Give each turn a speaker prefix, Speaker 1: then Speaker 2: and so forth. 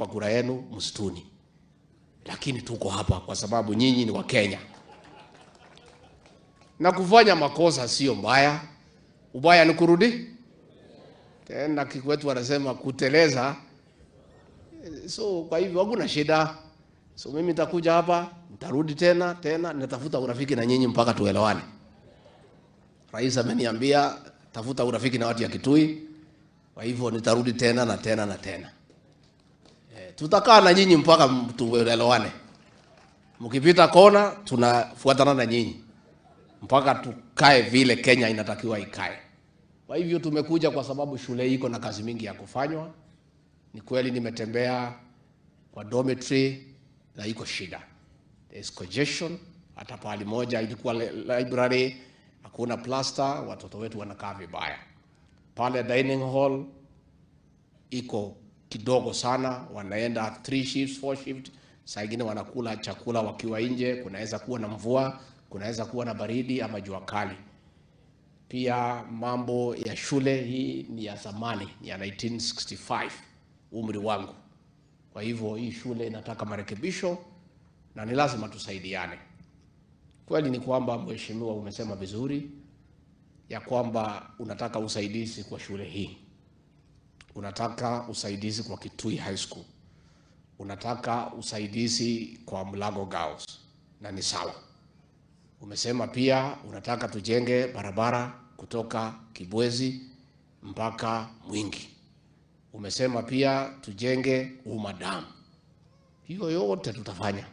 Speaker 1: Mkitupa kura yenu msituni, lakini tuko hapa kwa sababu nyinyi ni Wakenya. Na kufanya makosa sio mbaya, ubaya ni kurudi tena. Kikwetu wanasema kuteleza. So kwa hivyo hakuna shida. So mimi nitakuja hapa, nitarudi tena tena, nitafuta urafiki na nyinyi mpaka tuelewane. Rais ameniambia tafuta urafiki na watu ya Kitui, kwa hivyo nitarudi tena na tena na tena. Tutakaa na nyinyi mpaka tuelewane. Mkipita kona, tunafuatana na nyinyi mpaka tukae vile Kenya inatakiwa ikae. Kwa hivyo tumekuja kwa sababu shule iko na kazi mingi ya kufanywa. Ni kweli nimetembea kwa dormitory na iko shida. There is congestion. Hata pahali moja ilikuwa library, hakuna plaster, watoto wetu wanakaa vibaya. Pale dining hall iko kidogo sana, wanaenda 3 shifts, 4 shift, saa ingine wanakula chakula wakiwa nje, kunaweza kuwa na mvua, kunaweza kuwa na baridi ama jua kali. Pia mambo ya shule hii ni ya zamani, ni ya 1965, umri wangu. Kwa hivyo hii shule inataka marekebisho na ni lazima tusaidiane. Kweli ni kwamba mheshimiwa, umesema vizuri ya kwamba unataka usaidizi kwa shule hii, unataka usaidizi kwa Kitui High School, unataka usaidizi kwa Mulago Girls, na ni sawa. Umesema pia unataka tujenge barabara kutoka Kibwezi mpaka Mwingi. Umesema pia tujenge Uma Dam. Hiyo yote tutafanya.